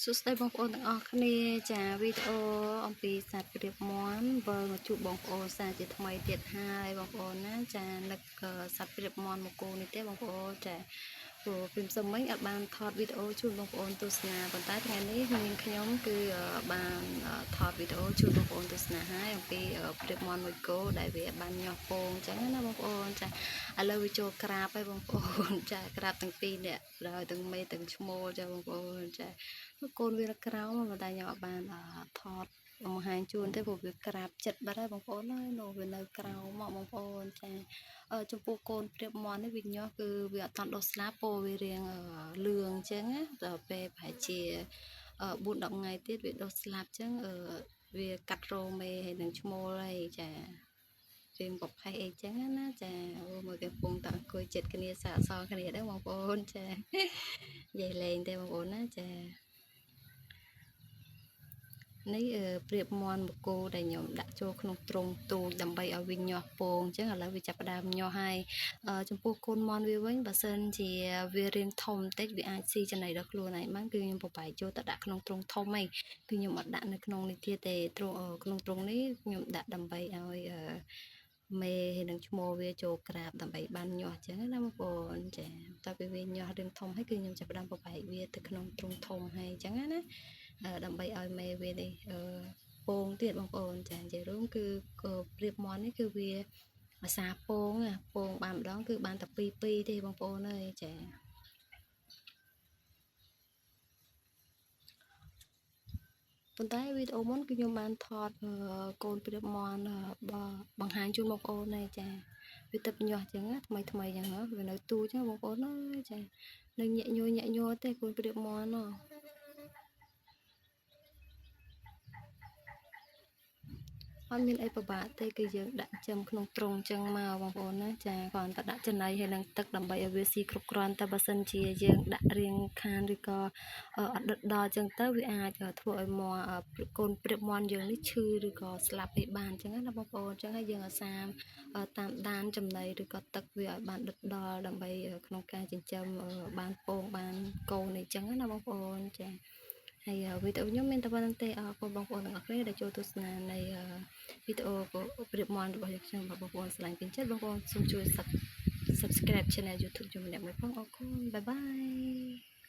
សួស្តីបងប្អូនទាំងអស់គ្នាចាវីដេអូអំពីសត្វព្រាបមាន់វិលមកជួបបងប្អូនសាជាថ្មីទៀតហើយបងប្អូនណាចានឹកសត្វព្រាបមាន់មកគូនេះទេបងប្អូនចាព្រោះពីម្សិលមិញអត់បានថតវីដេអូជូនបងប្អូនទស្សនាប៉ុន្តែថ្ងៃនេះនាងខ្ញុំគឺបានថតវីដេអូជូនបងប្អូនទស្សនាហើយអំពីព្រាបមាន់មួយគោដែលវាបានញាស់ពងអញ្ចឹងណាបងប្អូនចាឥឡូវវាចូលក្រាបហើយបងប្អូនចាក្រាបទាំងពីរនាក់ដោយទាំងមេទាំងឈ្មោលចាបងប្អូនចាកូនវានៅក្រោមប៉ុន្តែខ្ញុំអត់បានថតបង្ហាញជូនទេព្រោះវាក្រាបចិត្តបាត់ហើយបងប្អូនហើយនោះវានៅក្រោមមកបងប្អូនចាចំពោះកូនព្រាបមាន់នេះវាញាស់គឺវាអត់តន់ដុះស្លាបពោវារៀងលឿងអញ្ចឹងណាដល់ពេលប្រហែលជា4 10ថ្ងៃទៀតវាដុះស្លាប់អញ្ចឹងវាកាត់រោមេហើយនឹងឈ្មោលហើយចារៀងប្រផេះអីចឹងណាចាអូមកគេពងតអង្គុយចិត្តគ្នាសាកសងគ្នាដែរបងប្អូនចានិយាយលេងទេបងប្អូនណាចានេះព្រៀបមន់បកគោដែលខ្ញុំដាក់ចូលក្នុងទ្រុងទូចដើម្បីឲ្យវាញាស់ពងអញ្ចឹងឥឡូវវាចាប់ផ្ដើមញាស់ហើយចំពោះកូនមន់វាវិញបើសិនជាវារៀងធំបន្តិចវាអាចស៊ីចំណីដល់ខ្លួនឯងបានគឺខ្ញុំបបែកចូលទៅដាក់ក្នុងទ្រុងធំឯងគឺខ្ញុំអត់ដាក់នៅក្នុងនេះទៀតទេទ្រុងក្នុងទ្រុងនេះខ្ញុំដាក់ដើម្បីឲ្យមេហើយនឹងឈ្មោះវាចូលក្រាបដើម្បីបានញាស់អញ្ចឹងណាបងប្អូនចាតទៅពេលវាញាស់រឿងធំហើយគឺខ្ញុំចាប់ផ្ដើមបបែកវាទៅក្នុងទ្រុងធំហើយអញ្ចឹងណាដើម្បីឲ្យមេវានេះពងទៀតបងប្អូនចានិយាយរួមគឺព្រៀបមាន់នេះគឺវាអាសាពងពងបានម្ដងគឺបានតែ2 2ទេបងប្អូនអើយចាប៉ុន្តែវីដេអូមុនគឺខ្ញុំបានថតកូនព្រាបមាន់បង្ហាញជូនបងប្អូនដែរចាវាទឹកញាស់ចឹងថ្មីថ្មីចឹងវានៅទូចឹងបងប្អូនអើយចានៅញាក់ញយញាក់ញ័រទេកូនព្រាបមាន់ណោះអត់មានអីពិបាកទេគឺយើងដាក់ចិញ្ចឹមក្នុងទ្រុងចឹងមកបងប្អូនណាចាគ្រាន់តែដាក់ចំណីហើយនឹងទឹកដើម្បីឲ្យវាស៊ីគ្រប់គ្រាន់តែបើសិនជាយើងដាក់រៀងខានឬក៏អត់ដិតដល់ចឹងទៅវាអាចធ្វើឲ្យមាន់កូនព្រាបមាន់យើងនេះឈឺឬក៏ស្លាប់អីបានចឹងណាបងប្អូនចឹងហើយយើងអាសាតាមដានចំណីឬក៏ទឹកវាឲ្យបានដិតដល់ដើម្បីក្នុងការចិញ្ចឹមបានពងបានកូនអីចឹងណាបងប្អូនចាហើយវីដេអូខ្ញុំមានតែប៉ុណ្្នឹងទេអរគុណបងប្អូនទាំងអស់គ្នាដែលចូលទស្សនានៃវីដេអូព្រៀបមាន់របស់យើងខ្ញុំបងប្អូនស្រឡាញ់ពេញចិត្តបងប្អូនសូមជួយ Subscribe Channel YouTube ខ្ញុំម្នាក់មួយផងអរគុណ bye bye.